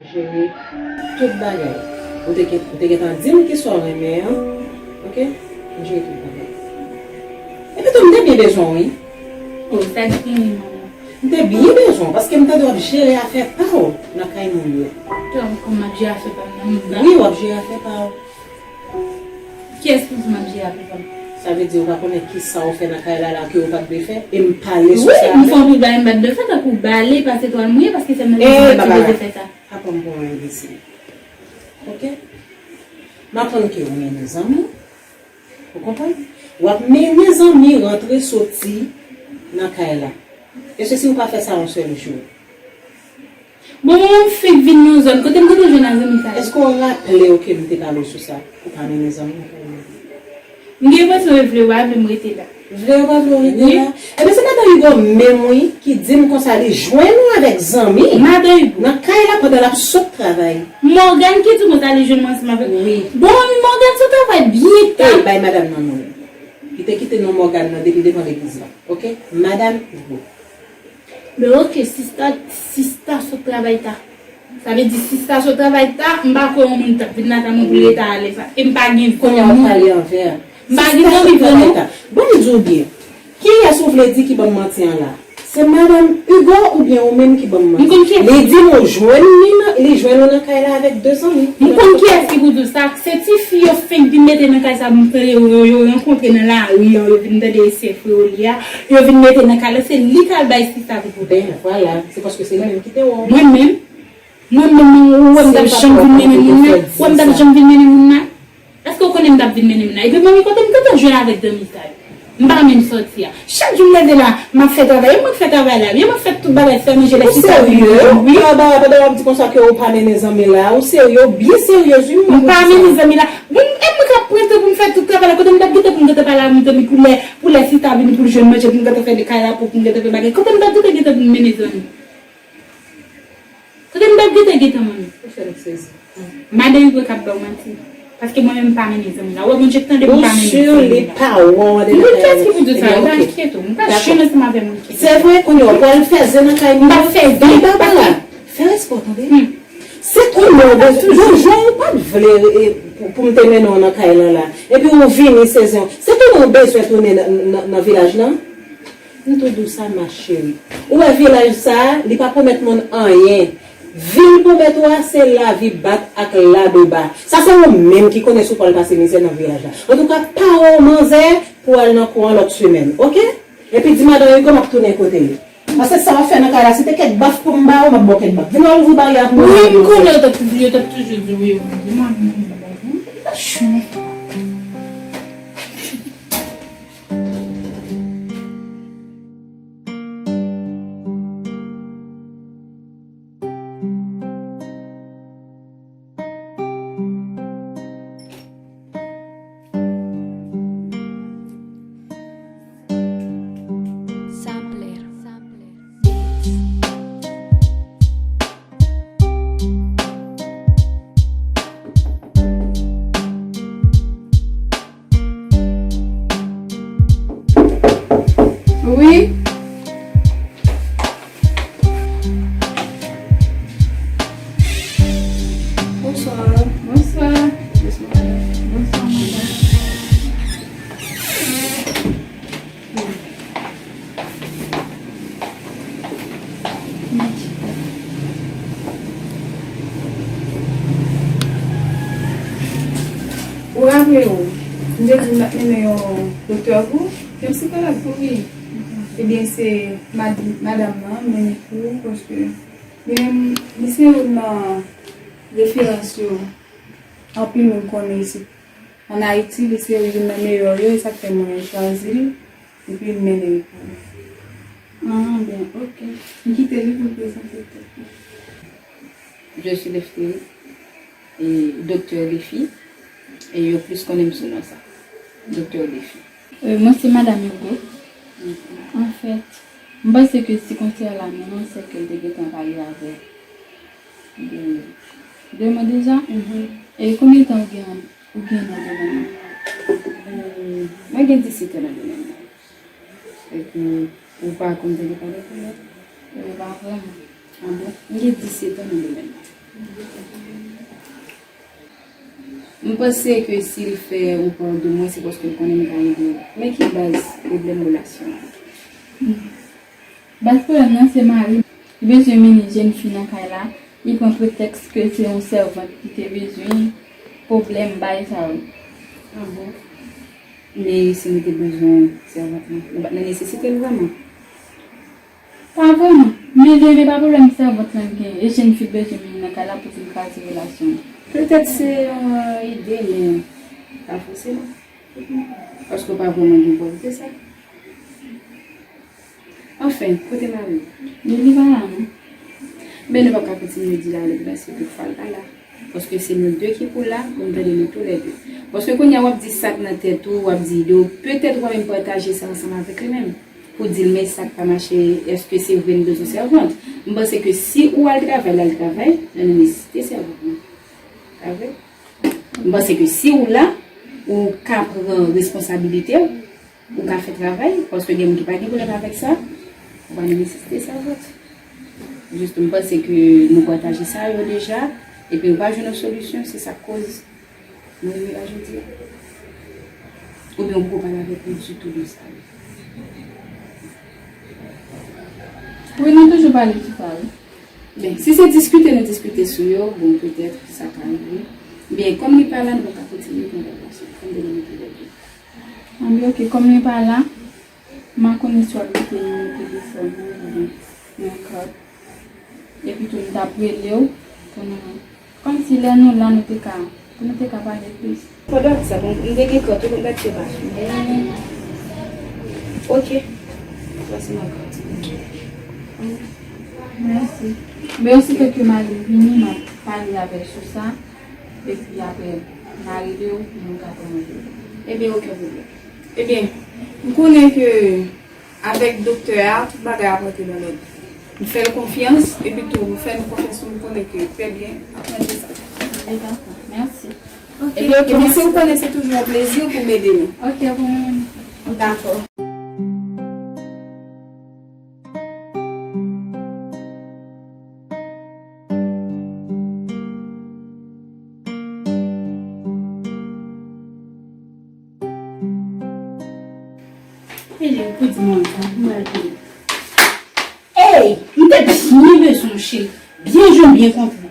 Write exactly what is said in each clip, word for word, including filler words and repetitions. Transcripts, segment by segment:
Jere tout bagay. Ou te, ou te gentan di m kisa w renmen an. Oke? M jere tout bagay. Epi tou, m te byen bezwen w, wi. Oh, sa k genyen, manman? M te byen bezwen w, paske m tande w ap jere afè pa w nan kay moun yo. Kòman m ap jere afè pa m nan? Wi, w ap jere afè pa w. Kiyès ki di m ap jere afè pa m? Sa vle di ou pa konnen kisa w fè nan kay la, la ke ou pa t dwe fè? E m pale sou sa avè w. Wi, m fè anpil bagay m pa t dwe fè, tankou bale, pase twal mouye, paske se mwen menm ki te fè sa. Pa pran m pou yon enbesil. Oke? M aprann ke ou mennen zanmi. Ou konprann? W ap mennen zanmi rantre soti nan kay la. E se si ou pa fè sa yon sèl jou. Bon, mwen menm fenk vin nan zòn. Kote m kote jwenn ak zanmi sa yo? Èske w raple w ke m te pale w sou sa? Ou pa mennen zanmi nan kay la. M gen enpresyon yo vle w pa vle m rete la. Vle yo pa vle w rete la? Ebyen, se madan Hugo menm, wi, ki di m konsa li jwenn ou avèk zanmi nan kay la pandan l ap sot travay. Morgan ki di konsa li jwenn mwen ansanm avèk. Wi. Bon, Morgan sot travay byen ta. Ey, bay madanm nan non. Li te kite non Morgan nan depi devan legliz la. Oke? Madanm Hugo. Men oke, sista, sista sot travay ta. Sa vle di sista sot travay ta, m pa kwè yon moun t ap vin lakay mwen pou l rete alèz la. E m pa gen zanmi. Kounye a w ap pale anvè. M pa gen zanmi vre non. Bon, m di w byen. Kiyès ou vle di ki ban m manti an la? Se madanm Hugo oubyen ou menm ki ban m manti? M konn kiyès. Li di m ou jwenn li nan, li jwenn ou nan kay la avèk de zanmi. M konn kiyès ki pou di w sa. Se ti fi yo fenk vin mete nan kay sa pou m tande yo, yo, yo rankontre nan lari an, yo vin tande se frè yo li a. Yo vin mete nan kay la, se li k al bay sista pou pote. Ben, vwala, se paske se li menm ki te wè w. Mwen menm, mwen menm, ou wè m t ap janm vin mennen moun nan? Ou wè m t ap janm vin mennen moun nan? Èske w konnen m t ap vin mennen moun nan? Epi manmi, kote m gentan jwenn avèk zanmi sa yo? M pa menm sòti a. Chak jou m leve la, m ap fè travay. E mwen k fè travay la, wi. E mwen k fè tout bagay, fè manje, lè sista vini pou jwenn, wi. Ou serye? Barbara, pandan w ap di konsa ke ou pa mennen zanmi la, ou serye, ou byen seryez, wi, mwen. M pa mennen zanmi la. Bon, e mwen k ap pran tan pou m fè tout travay la. Kote m t ap gentan pou m gentan pale a zanmi pou lè, pou lè sista vini pou l jwenn manje, pou m gentan fè de kay la, pou, pou m gentan fè bagay. Kote m t ap gentan gentan pou m mennen zanmi? Kote m t ap gentan gentan, manmi? Ou fè m sezi. Madan Hugo k ap ba w manti. Paske mwen menm m pa mennen zanmi la. Ou wè Bondye k tande m pa mennen zanmi la. Ou si li pa wè w andedan kay la? Kiyès ki pou di sa? Ebyen, oke. Pa enkyete w. M pa janm ansanm avè moun ki di sa. Se vre, kounye a w pral fè zen nan kay moun yo. M pa fè zen. Ey, Barbara, fè respè w, tande. Se kounye a w bezwen. Yon jou ou pa t vle, e, pou, pou m te mennen w nan kay lan la. Epi ou vini sezi. Se kounye a w bezwen tounen nan, nan, nan vilaj lan? M tou di w sa, ma chérie. Ou wè vilaj sa a, li pa pwomèt moun anyen. Vi l pwomèt ou a, se lavi bat ak ladoba. Sa se ou menm ki konnen si w pral pase mizè nan vilaj la. Antouka, pare w manzè pou w al nan kou an lòt semèn, oke? Epi di madan Hugo m ap tounen kote li. Paske sa w ap fè nan kay la, si te kèk baf pou m ba ou, m ap ba w kèk baf. Vin w al ouvri baryè a pou mwen. Wi, m konnen yo t ap toujou, yo t ap toujou di wi, wi, wi. Mwen, mwen, mwen, mwen, mwen. Sampler. Wi. Bonswa. Bonswa. Bonswa, madanm. Bonswa, madanm. Ou raple w, m te di w m t ap mennen yon doktè pou, yon psikològ pou li. Ebyen, se mad-, madanm nan m mennen pou ou, paske li menm, li se youn nan referans yo anpil moun konnen isit. Ann Ayiti, li se youn nan meyè yo, e sa k fè mwen chwazi l, epi m mennen l pou ou. Ah, ben, oke. M kite li pou l prezante tèt li. Je suis Leftery, e Doktè Lefi, e yo plis konnen m sou non sa, Doktè Lefi. Euh, mwen se Madanm Hugo. Anfèt, m panse ke si konsèy la mennen w, se ke l te gentan pale avè w de, de mwen deja. E konbyen tan ou gen, ou gen nan domèn nan? Mwen gen disèt an nan domèn nan. Epi, ou pa konn tande pale pou lòt? E pa vrèman. Ah bon? M gen disèt an nan domèn nan. M panse ke si l fè yon pa de mwen, se paske l konnen m ka ede l. Men ki baz pwoblèm relasyon an? Baz pwoblèm nan se mari m. Li bezwen mennen jèn fi nan kay la. Li pran pretèks ke se yon sèvant li te bezwen. Pwoblèm, bagay sa yo. Ah bon? Men si nou te bezwen sèvant lan, nou pa t nan nesesite l vrèman? Pa vrèman. Men li, men pa pwoblèm sèvant lan gen. E jèn fi l bezwen mennen nan kay la pou vin kraze relasyon an. Petèt se yon ide, men pa fòseman. Paske w pa vrèman gen prèv de sa. Anfen, kote mari w? Men li pa la non. Men nou p ap ka kontinye di l ale, men se toutfwa l pa la. Paske se nou de ki pou la, pou n tande nou toulède. Paske kounye a w ap di sa k nan tèt ou, w ap di ide w, petèt w a menm pataje sa ansanm avèk li menm. Pou di l, men sa k pa mache, èske se vre n bezwen sèvant? M panse ke si ou al travay, l al travay, nou nesesite sèvant nou. Pa vre? M panse ke si ou la, ou ka pran responsabilite w, ou ka fè travay, paske gen moun ki pa gen pwoblèm avèk sa, ou pa nesesite sèvant. Jis m panse ke nou pataje sa yo deja, epi nou pa jwenn yon solisyon, se sa k koz nou rive la jodi a. Oubyen ou poko pale avèk nou ditou de sa yo? Wi, nou toujou pale sou sa, wi. Ben, si se diskite nou diskite sou yo, bon, petèt, sa ka rive. Ben, kòm li pa la, nou pa ka kontinye konvèsasyon. Ann de nou mete lè de. Ann de, ok, kòm li pa la, m pa konnen si w ap kite nimewo telefòn ou oubyen yon kat. Epi tou, m t ap rele w pou nou, kòmsi lè nou la, nou te ka, pou nou te ka pale plis. Pandan sa, bon, m te gen kòt tou, m gade se pa fini. Ok. Sa se nan kòt. Mèsi. Men osito ke mari m vini, m ap pale avè l sou sa. Epi apre, m a rele w pou nou ka pran randevou. Ebyen, okenn pwoblèm. Ebyen, m konnen ke avèk doktè a, tout bagay ap rantre nan lòd. M fè l konfyans, epi tou, m fè nou konfyans pou nou konnen ke trè byen, ap rantre sa. Mèsi. Ok, ebyen, ok, mèsi. Si w konnen se toujou yon plezi pou m ede nou. Ok, pou mwen menm. Dakò. Ey, pou di mwen sa, mwen te. Ey, m te byen bezwen w, cheri. Byen jwenn, byen kontan.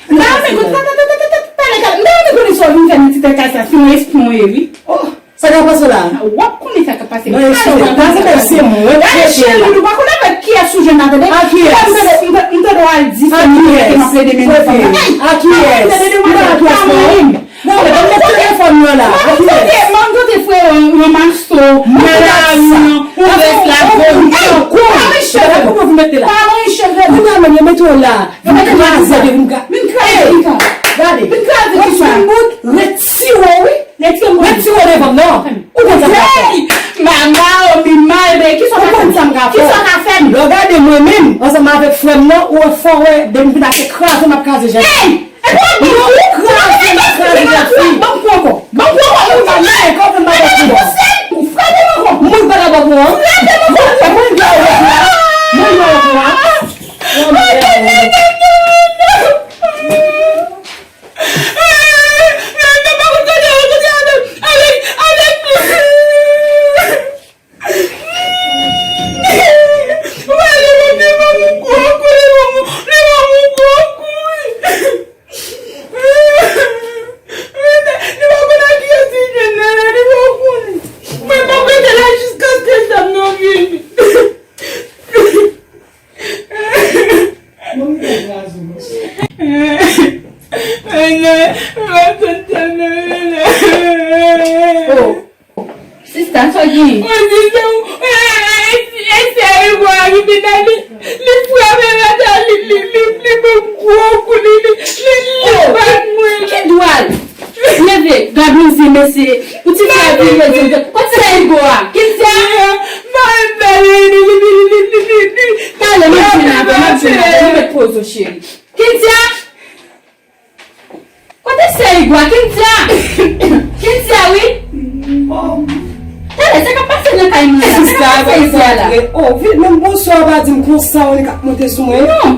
M ta renmen konn, ta, ta, ta, ta, ta, ta, pale kalm. M ta renmen konnen sa w vin fè nan ti tèt kay sa, si yon espyon w ye, wi. Oh, sa k ap pase la? W ap konnen sa k ap pase. Non, eskize, pa se mwen, se mwen. Gade cheri, ou pa konn avèk kiyès ou jwenn la, tande. A kiyès? M tande, m tande, m tande w al di se mwen ki m ap plede mennen fanm nan. Ey! A kiyès? M tande de mwen, pa mwen menm. Non, men ban m met telefòn mwen la. A kiyès? M ap tande frè yon, yon masto, yon lari, yon vès la, gwo. Ey, pa mwen cheve. Kounye a menm yo mete w la. Vin kraze. Vin kraze. Vin kraze. Gade. Vin kraze kisa? Retire w, wi. Retire w devan m, non. Ou konn sa m ka fè. Ey! Mama, o mi madre, kisa w ka fè m? Ou konn sa m ka fè. Kisa w ka fè m? Lè w gade mwen menm, ansanm avèk frè m nan, ou wè fò wè, depi m vin ap kraze, m ap kraze jèn fi. Ey! Epi w ap di, ou kraze, m ap kraze jèn fi. Ban m kou ankò. Ban m kou ankò, moun pa nan ekò, moun pa nan ekò. Ou frape m ankò. Moun pa nan ekò, an. Frape m ankò. Mwen, mwen, mwen, mwen, mwen. Oh, sista, sa w gen? Mwen di se ou, e, e, e, e, se Hugo a ki te ta li, li frape m atè, li, li, li, li ban m gwo kou, li, li, li, li bat mwen. Ki dwal? Leve, gad yon zye mesye. Ou ti frè vini, yo di, kote se Hugo a? Kintya? Talè, m ap jwenn avè, m ap jwenn avè, nou met poze w, cheri. Kintya? Kote se Hugo a? Kintya? Kintya, wi. Talè, sa k ap pase nan kay mwen la? Sa k ap pase isi a la? Oh, vin menm bonswa w pa di m konsa, ou li k ap monte sou mwen. Non.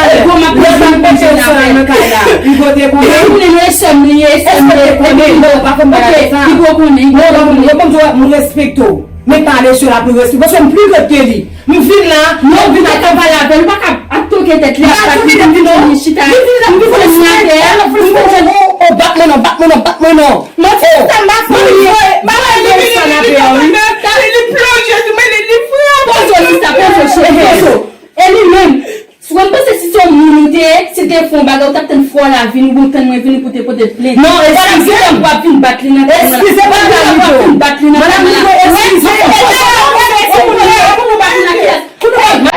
pale. Bon, m ap pale. Lè m ap pale sa nan kay la. Li kote konnen. Li konnen, e sè m li ye, e sè m li ye. Eske te konnen? Non, pa fè m bagay sa. Li konnen, li konnen. Non, non, non, non, non, mwen respekte w. Men pale sou la pou respè, paske m pi grann ke li. M vin la, non, vin la, ka pale avè l, ou pa ka ap toke tèt li, ap bat li, vin vin chita, vin vin la, vin vin atè, vin vin o, o, bat mwen non, bat mwen non, bat mwen non. Manti, sa m pa fè li, m pa fè li, li, li, li, li, li, li plonje sou mwen, li, li frape. Poze w, sista, poze w, cheri, poze w. E li menm, si w panse si se yon moun ou te ye, si te fè yon bagay, ou t ap tann frè w la vini, oubyen w tann mwen vini pou te pote plent. Non, eskize m. W ap vin bat li nan kay la. Eskize m, madanm Rico. W ap vin bat li nan kay la. Madanm Rico, eskize m. Pou nou bat li nan kay la.